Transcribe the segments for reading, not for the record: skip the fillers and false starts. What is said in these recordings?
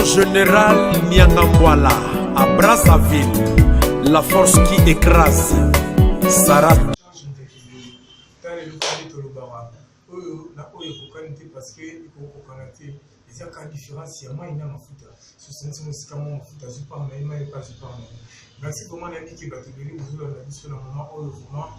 Général Niangambwala à Brazzaville, la force qui écrase. Sarah. Tala eloko nde tolobaka oyo na oyo ekokani te parce que ekokokana te, eza kaka différence ya mai na mafuta. Sosanisi mosika mwa mafuta azwi part na ye, mai mpe azwi part na ye. Merci vraiment, nayebi ke bato ebele bozolanda biso na moment oyo. Vraiment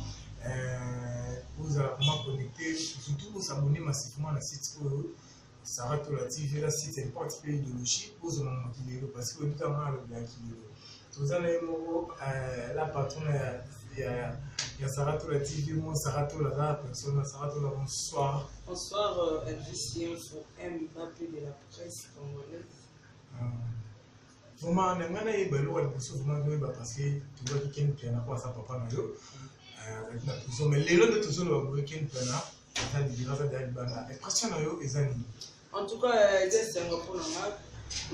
bozala vraiment connecté, surtout bosabonner massivement na site oyo, Sarah Tola TV. Eza site importe mpe idéologie, bozoma mokili lelo parce que oyebi kaka alobelaki lelo. Toza na ye moko la patronne ya Sarah Tola TV. Mo Sarah Tola aza la personne. Sarah Tola, bonsoir. Bonsoir, Elvis Info Mbappé de la presse congolaise. Vraiment na ngai nayeba eloko ya liboso, vraiment toyeba parce que tozwaki Ken Piana po aza papa na yo, azalaki na prison, mais lelo nde tozoloba boye, Ken Piana aza libéré, aza deya libanda. Impression na yo eza nini? En tout cas, eza esengo mpona nga.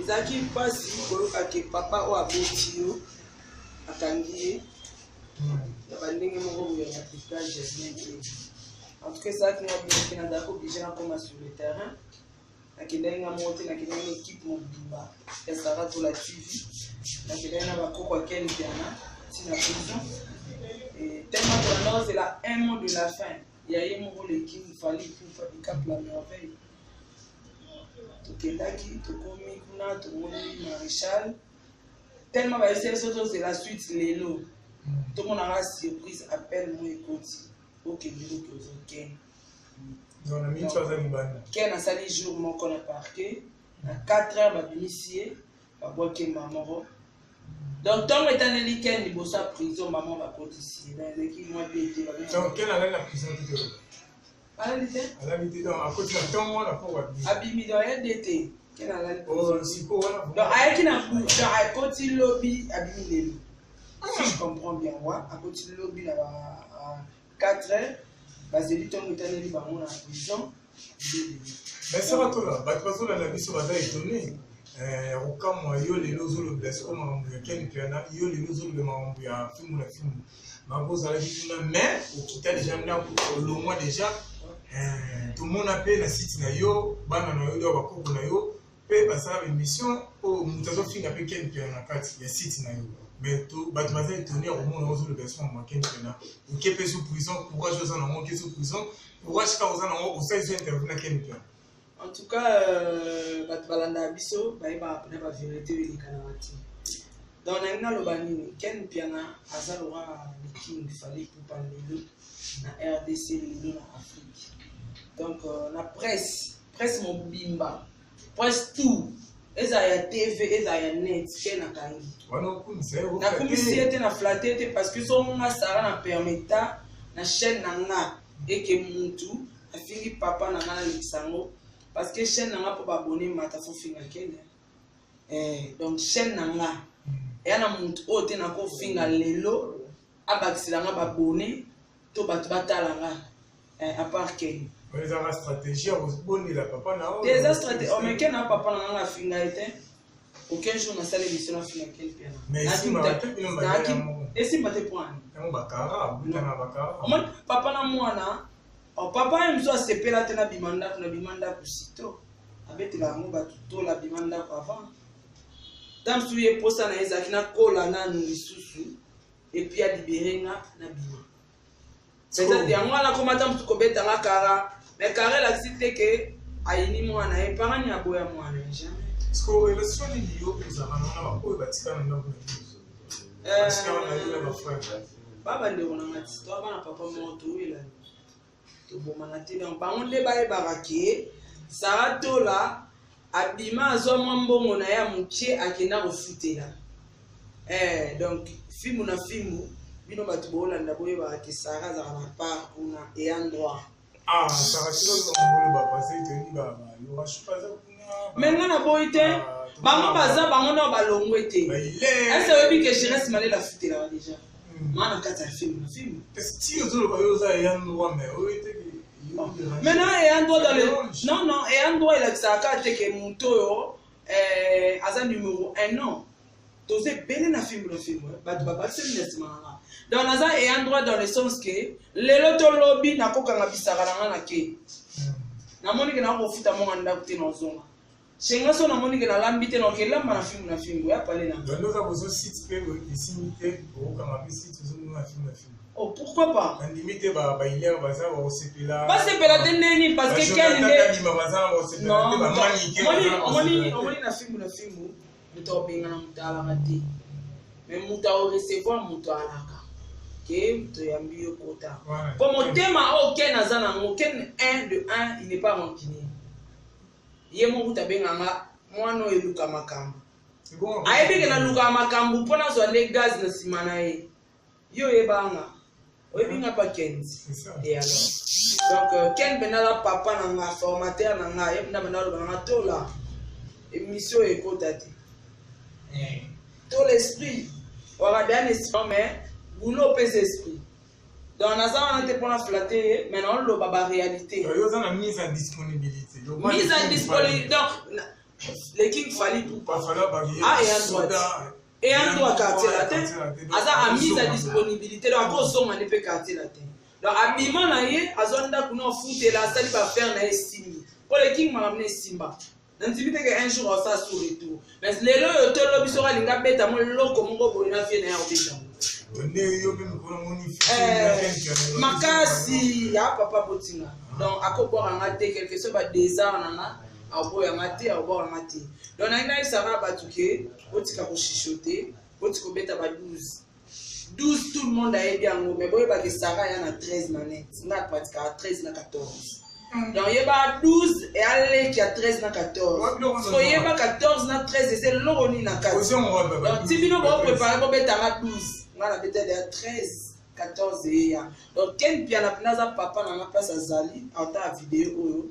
Ezalaki mpasi koyoka ke papa oyo aboti yo akangi ye ya bandenge moko boye ya pitage ya bien te. En tout cas, ezalaki nga bien te. Nazalaki obligé nakoma sur le terrain. Nakendaki nga moko te, nakendaki na équipe mobimba ya Sara Tola TV. Nakendaki na bakoko ya Ken Piana ntina prison. Tellement tolanda ozela un mot de la fin ya ye moko, le King Fally Ipupa Dicap la Merveille. Tokendaki, tokomi kuna, tomoni maréchal. Tellement bayebisi biso tozela suite lelo, tomonaka surprise, appel mo ekoti, okende koki ozwa Ken. Donc na miniti aza libanda. Ken asali jour moko na parquet, na 4 heures babimisi ye, babwaki ye moko. Donc ntongo etaneli Ken liboso ya prison, mama bakotisi ye. Donc ezalaki mwa bien te. Donc Ken alali na prison te? Alali te. Alali te, donc akoti na ntongo wana mpo babimi. Abimi, donc aya de te, Ken alali. Sikoyo wana Donc ayaki na, donc akoti lobi, abimi lelo, si je comprends bien. Wa akoti lobi na ba 4 heures, bazeli ntongo etaneli bango na prison. Mais Sara Tola, bato bazolanda biso baza étonné ya kokamwa. Yo lelo ozolobela sikoyo makambo ya Ken Piana, yo lelo ozolobela makambo ya fimbu na fimbu, makambo ozalaki kuna, mais okita déjà ndako, olongwa déjà. Tomona mpe na site na yo, bana na yo do bakoko na yo mpe basala baémission oyo moto azofinga mpe Ken Piana na kati ya site na yo. Mais bato baza étonné ya komona ozolobela siko makambo ya Ken Piana. Oke mpe sous prison, courage oza nango, oke sous prison, courage kaka oza nango, osali so interview na Ken Piana. En tout cas, bato balandaka biso bayebaka mpena bavérité oyo elekanaka te. Donc nangi naloba nini? Ken Piana aza loka le King Fally Ipupa lelo na RDC, lelo na Afrique. Donc na presse mobimba, presse tout, ezala ya TV, ezala ya net, Ken akangi. Nakumisi ye te, na flatter te, parce que so nga Sara na permeta na chaîne na nga eke mutu afingi papa na nga, nalekisa yango, parce que chaîne na nga mpo babone mata fo finga kende. Donc chaîne na nga eya na mutu oyo te nakofinga lelo abakisela nga babone to bato batala nga, à part Ken. Ezaka stratégie ya kobondela papa na Te, eza stratégie omeke na papa na nga, afinga ye te. Aucun jour nasala émission nafinga Ken Piana. Esimba te point. Omoni papa na mwana, papa ye mosusu asepela te nabima ndako, nabima ndako sito abetela yango bato tola bima ndako avant. Ta mosusu ye posa na ye ezalaki nakola nanu lisusu et puis alibérer nga, nabima. Peut-être yango wana akoma ta mosusu kobetanga kara, mais kara elakisi te ke ayini mwana ye. Parani aboya mwana ye, jamais. Siko relation nini yo ozalaka na wana, baoyo batikala na ndako na bino, batikala na yo na bafrère? Babandeko na nga ti toa bana papa moko, toyelani, tobomana te. Donc bango nde bayebaka ke Sara Tola abima, azwa mwa mbongo na ye ya mokie, akenda kofutela. Donc fimbu na fimbu, bino bato boolanda, boyebaka ke Sara azalaka na part kuna eya droit. Ah, Sara, sikoyo parce toyebi balora baza kuna. Mais nga naboyi te, bango baza, bango nao balongwe te. Ese oyebi ke Gires Malela afutelaka déjà maa na kati ya film na film. Ti ozoloba yo oza eya droit, mais oyo te. Maintenant ayant droit dans le, non non, ayant droit elakisaka kaka te ke moto oyo aza numéro 1. Non, toza ebele na film na film, bato babakiseli na nsima na nga. Donc naza ayant droit dans le sens ke lelo tolobi nakokanga bisaka na nga na ke namoni ke nakofuta monga ndako te, nazonga. Chez nga so namoni ke nalambi te, naoke lamba na fimbu na fimbu ya pale na. Donc oza bozo site pe esimbi te, okokanga pe site ozomona na fimbu na fimbu. Oh, pourquoi pas? Nandimi te ba ba hilaire baza bakosepela. Basepela te ndeni parce que ken nde. Ba baza bakosepela te ba manike. Omoni omoni omoni na fimbu na fimbu moto akobengana moto alaka te. Mais moto akorecevoir moto alaka. Ke toyambi yo kota. Po motema oyo Ken aza nango, Ken 1 de 1, il n'est pas rancunier. Ye moko kutu abenga nga mwana oyo eluka makambo. Ayebi ke nalukaka makambo mpo nazwa nde gaz na nsima na ye. Yo oyeba nga. Oyebi nga pa Ken. Et alors? Donc euh, Ken mpenza aza papa na nga, formateur na nga, ye mpenza banda aloba na nga tola. Émission oyo ekota te. Eh. To l'esprit. Waka bien esprit mais boulot pesa esprit. Donc naza wana te pona flatter ye mais naoloba ba réalité. Yo oza na mise en disponibilité. Mise en disponibilité donc le King Fally Ipupa. Ah et en droite. Et en droit quartier latin. Aza à mise à disponibilité donc akozonga nde mpe quartier latin. Donc abima na ye azwa ndako na ofutela asali ba affaire na ye esimbi. Mpo le King makambo na esimba. Nandimi te ke un jour asala sous retour. Mais lelo oyo to lobi soki alingi abeta mo eloko moko boye na vie na ye akobeta ngo. Eh, makasi ya papa botinga. Donc akobwaka nga te quelque soit ba désart na nga akoboya nga te akobwaka nga te. Donc nalingi nayebisaka bato ke botika ko chuchoter, botika kobeta ba 12. 12 tout le monde ayebi yango mais boyeba ke Sarah ya na 13 na net nga pratikaka 13 na 14 donc yeba 12 ealeki ya 13 na 14 koyeba 14 na 13 eza eloko nini na kati donc ti bino boprépare bobetanga 12 nga nabeta deya 13 14 eya donc Ken Mpiana mpenza aza papa na nga place azali ata ya video oyo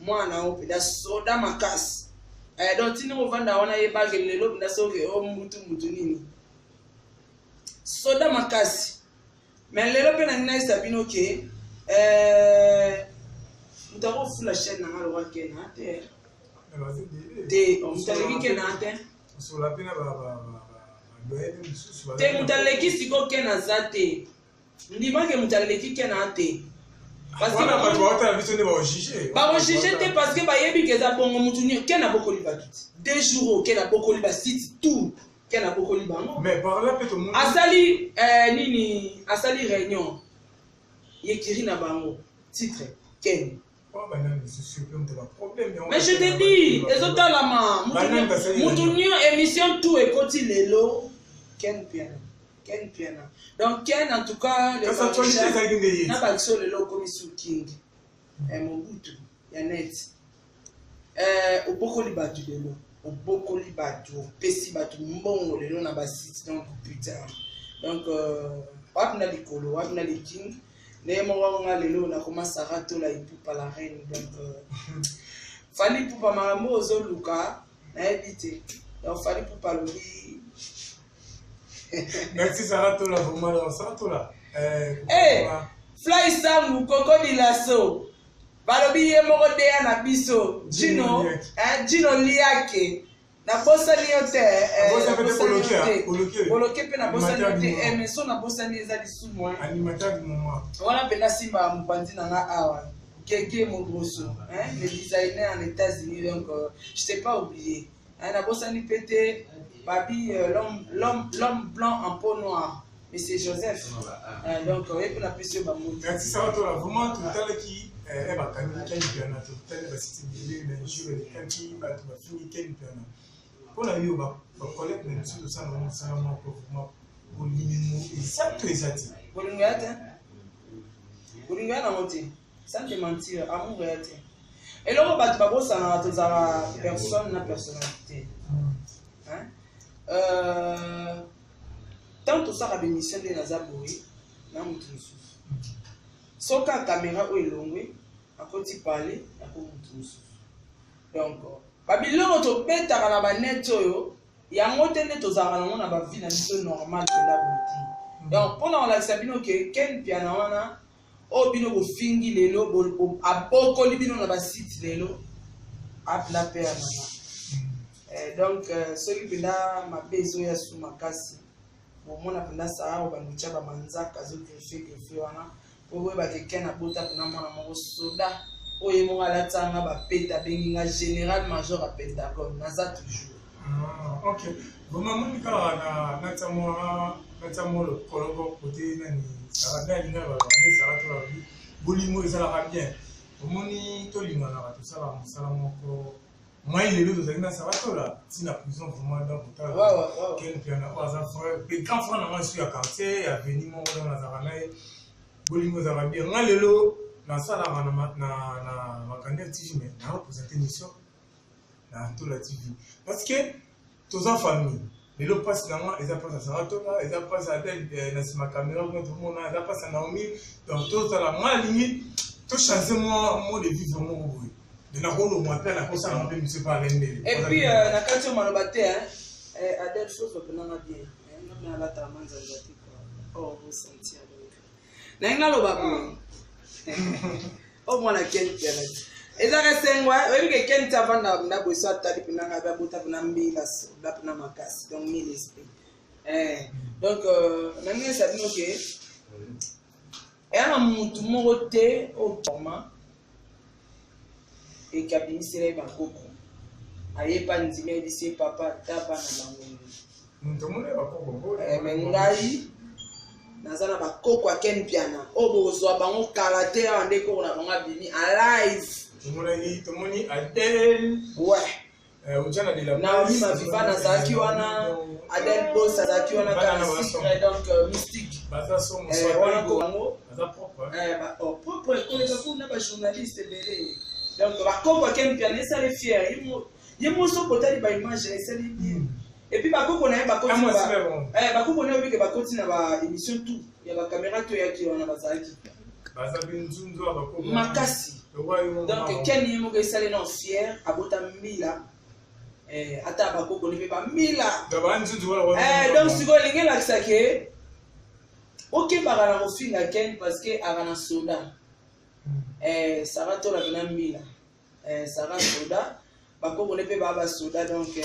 mwana yango mpenza soda makasi eh, donc ti ndenge ovanda wana yebake lelo mpenza soki o mbutu mutu nini soda makasi mais lelo mpe nangi nayesa bino ke eh, moto akofula chaîne nanga lokwa kena te te oh, moto aleki kena te te moto aleki siko kena aza te ndima ke moto aleki kena te bakojuge te parce que bayebi ke eza bongo motu kena bokoli bato te deux jours oyo kena bokoli basite tout Ken abokoli bango. Mais par là peut tomoni. Asali eh, nini asali réunion yekiri na bango titre Ken. Oh, Mais je te dis, ezotalama mutu nio émission tout ekoti lelo Ken Piana. Ken Piana. Donc Ken en tout cas le na bakiso lelo okomi sous king. Eh, Mobutu ya net. Eh, obokoli bato lelo obokoli bato opesi bato mbongo lelo na basite donc putain donc euh, wapi na likolo wapi na liking ndenge moko nga lelo nakoma sara tola ipupa la reine donc euh, fali ipupa makambo ozoluka nayebi te donc fali ipupa alobi merci sara tola vraiment donc sara tola eh, hey, eh, fly sangu koko dilaso Balobi ye moko deya na biso Gino eh, Gino Liake nabosani yo te eh, boloke mpe nabosani yo te eh, mais so nabosani eza lisumu eh. Wana mpenza simba mopanzi na nga awa Gege Mogroso hein, le designer en États-Unis donc euh, je t'ai pas oublié hein, nabosani mpe te babi euh, l'homme l'homme blanc en peau noire Monsieur Joseph. Euh, donc, oye mpe napesi yo bambote. Merci Sarah Tola. Vraiment, totalaki eh, bakangi Ken Mpiana, totali basite ebele na jour elekaki bato bafingi Ken Mpiana. Mpo na yo bacollègue na biso tosala bango mosala moko vraiment bolingo eza to eza te? Bolingo ya te. Bolingo ya nango te. Sans te mentir, amour ya te. Eloko bato babosanaka tozalaka personne na personnalité. Hein? Euh, Tant tosalaka ba emission nde naza boye na mutu mosusu soki kaka camera oyo elongwe akoti palais nako mutu mosusu donc ba biloko tobetaka na ba net oyo yango te nde tozalaka nango na ba vie na biso normal mpenza boye te donc mpo na kolakisa bino ke Ken Mpiana wana oyo bino bofingi lelo abokoli bino na basite lelo apela pere na nga eh, donc euh, soki mpenza mabe ezoya su makasi bomona mpenza sara obanda otya bamanzaka azo griffe griffe wana mpo boyeba ke ken abota mpenza mwana moko soda. Oyo ye moko alatisa nga bapete, abengi nga général major ya Pentagone, naza toujours. Ah, ok, vraiment moni kaka na natia mwa natia mwa lokolo moko kote nani Sara nde alinga baloba nde Sara to balobi bolingo ezalaka bien. Omoni, tolinganaka, tosalaka mosala moko. Moi lelo tozali na Sara Tola ntina prison, vraiment. Donc otala Ken Mpiana oyo aza frère mpe grand frère na ngai su ya quartier ya veni moko, donc nazalaka na ye. Bolingo ezalaka bien. Ngai lelo nasalaka na Makanda TV, mais na représente mission na Tola TV parce que toza famille. Lelo mpasi na nga eza mpasi ya Sara Tola, eza mpasi ya Adel na nsima caméra kuna tomona, eza mpasi ya Naomi. Donc tozala, nga alingi tochange mwa mode de vivre moko boye, de nakolongwa mpe nakosala mpe monsieur par lendele. Et puis na kati oyo maloba te, Adel chose openanga bien, nga mpe nalataka manzanza te quoi, or bosentir. Donc naye naloba boye, o mwana Ken Piana ezaka esengo. Oyebi ke Ken ti avanda nda boye, so atali mpena ngai abota mpena mbila soda mpena makasi, donc mille esprit. Donc na ndenge esa bino ke eya na mutu moko te oyo forma eke abimisela ye bakoko, ayepa ndimi, ayebisi ye papa ta bana bango. Me ngai naza na bakoko ya Ken Mpiana oyo bokozwa bango kala te. Awa nde koko na bango abimi alive. Tomonaki, tomoni Adel. Ouais. Ojana de la Naomi Maviva nazalaki wana, Adel Bos azalaki wana kaka secret, donc mystique. Baza somo. Wana bango baza propre. Propre koleka kuna bajournaliste ebele. Donc bakoko ya Ken Mpiana esali fier ye mo. Soki otali baimage, esali bien. Et puis bakoko na ye bakoti, bakoko na ye obike bakoti na baémission tout ya bacaméra to eyaki wana, bazalaki makasi. Donc Ken ye moko esali na fier, abota mbila, ata bakoko ni mpe bambila. Donc sikoyo elingi elakisa ke okebaka na kofinga Ken parce que aka na soda. Sara tolaka na mbila, Sara soda, bakoko ne mpe baa basoda. Donc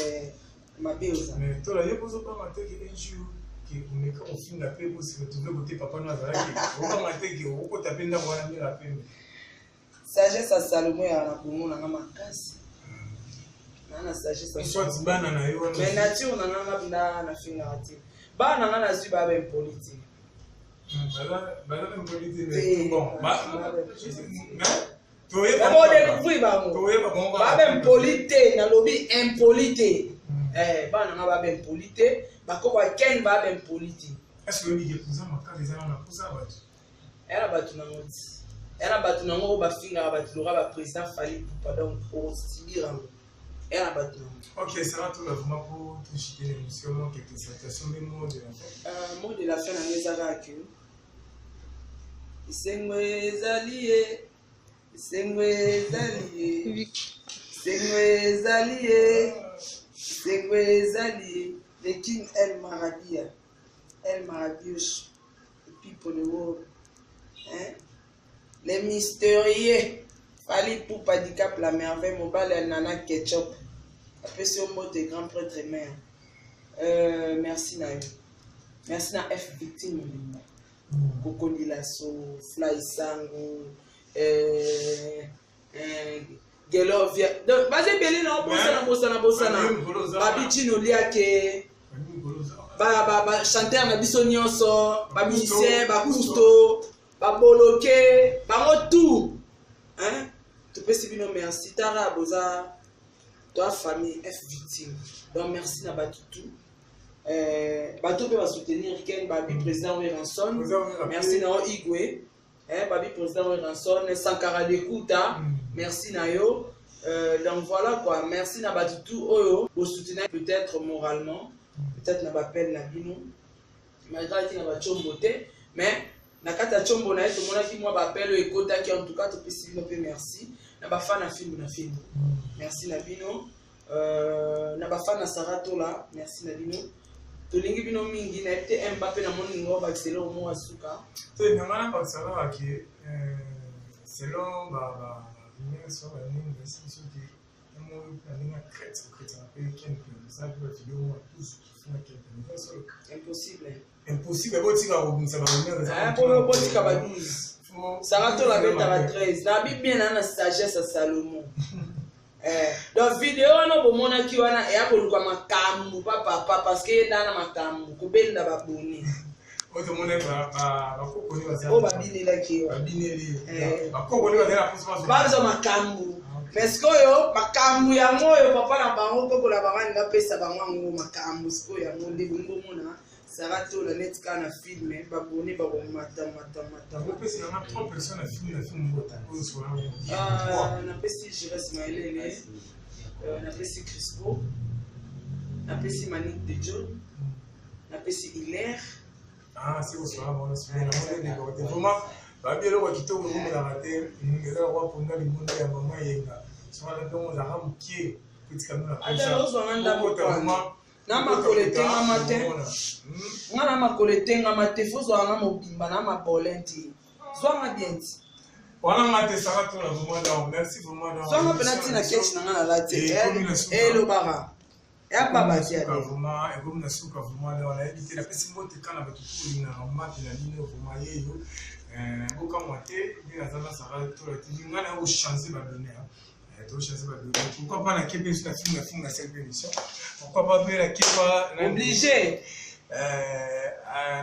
mabe oza. Tola ye kozobanga te ke un jour ke omeka kofinga mpe bose retrouve kote papa no azalaki, obanga te ke okokota mpe ndako wana mbila pembe? Sagesse ya Salomo yaka na bongo nanga makasi, na sagesse. Soit bana na yo wana. Mais nature na nga nga nafingaka te. Bana na nga nazwi baa baimpoli te. Baza impoli te, bon. Bodécouvrir bango, babe impoli te. Nalobi impoli te, bana nga babe impoli te, bakoko ya Ken babe impoli te. Est-ce que oyebi ke président makala eza wana mposa bato? Eya na bato nango ti, eya na bato nango oyo bafingaka bato loka baprésident Fally Ipupa. Donc osibir yango, eya na bato nango. Ok, Sarah Tola, vraiment pour toucher l'émission, quelques salutations, des mots de la fin. Mot de la fin nango eza kaka ke esengo ezali ye, esengo ezali ye, esengo ezali ye, esengo ezali ye. Le King El Maradia, El Maradius, the people, the world, hein? Les mystérieux Fally Ipupa Dicap la Merveille, mobali ya Nana Ketchup, apesi yo mbote, grand prêtre mare. Merci na yo, merci na F Victime mobimba, Kokodila so Fly Sango, Gelovia. Donc baza ebele na obosana, bosana, bosana, babi Chino Liake, bachanteur na biso nyonso, bamusicien, bakusto, baboloke bango tout, hein? Topesi bino merci. Tara boza toa famille F Victime. Donc merci na bato tout, bato mpe basoutenir Ken, babi président Werrason, merci na yo Igwe, babi président Werrason, Sankara Dekuta, merci na yo. Donc voilà quoi, merci na bato tout oyo bosoutenir, peut-être moralement, peut-être na bapele na bino, malgré ati na batiombo te, mais na kati ya tiombo na ye tomonaki mwa bapele oyo ekotaki. En tout cas topesi bino mpe merci. Na bafana filme na filme, merci na bino. Na bafana Sara Tola, merci na bino, tolingi bino mingi. Nayebi te mba mpe namoni ngo bakisa eloko moko ya suka. Te, nanga na bakisa kaka ke selon barumeur so banini, esi soki Impossible. Impossible, botika kobimisa ba botika ba 12. Sara Tola abetaka 13. Na bi bien na sagesse ya Salomon. Eh, donc video wana bomonaki wana eya koluka makambo pa papa parce que ye nda na makambo kobenda babone oyo tomoni bakoko nde oyo babinelaki ye babineli eh. bakoko nde bazali na mposa bazwa makambo mais sikoyo makambo yango oyo papa na bango koko na bango alingi apesa bango yango makambo sikoyo yango nde bongo omona Sarah Tola neti kaka na film babone bakomata mata mata. Opesi nanga trois personnes na film na film oyo sola. Ah, napesi Jires Maelele, euh, napesi Crispo, napesi Manick de John, napesi Hilaire. Ah, c'est kosola bango sikoyo na moni ndeko te vraiment babi eloko ya kitoko ekomelaka te eza lokola ponda libonda ya mama yenga soki ata ntongo ozalaka mokie kotika mino na posa okota vraiment na makolo etengama te nga na makolo etengama te fo zwaka nga mobimba na mabolin te zwanga bien ti wana nga te saka tola vraiment donc merci vraiment donc zwanga mpena ntina ketch na nga nalati elobaka ya baba ti ade vraiment ekomi na suka vraiment donc nayebi te napesi mbote kaka na bato tu olingaka mapi na bino vraiment yeyo bokamwa te nde naza na saka tola tv ngai nayo kochange badonne Eh, tochange badonne pourquoi pas nake mpe na film na film na sel mpe émission pourquoi pas mpe nake pa obligé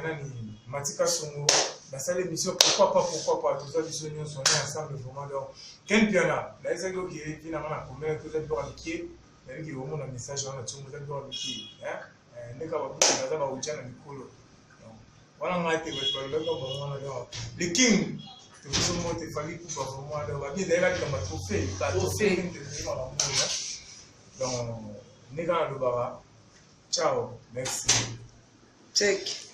nani matika songo basali émission pourquoi pas pourquoi pas toza biso nyonso on est ensemble vraiment donc ken piana nayesaki oke vi nanga na komela toza biloko ya mikie nayebiki omona message wana tiongo eza biloko ya mikie ndeka babuki baza bauja na mikolo wana ngai te bato balobaki bango wana donc le king tobiso moko te fali kufa vraiment donc babi ezalaki likambo ya trophée batrophée nde makambo donc ndenge nalobaka ciao merci check.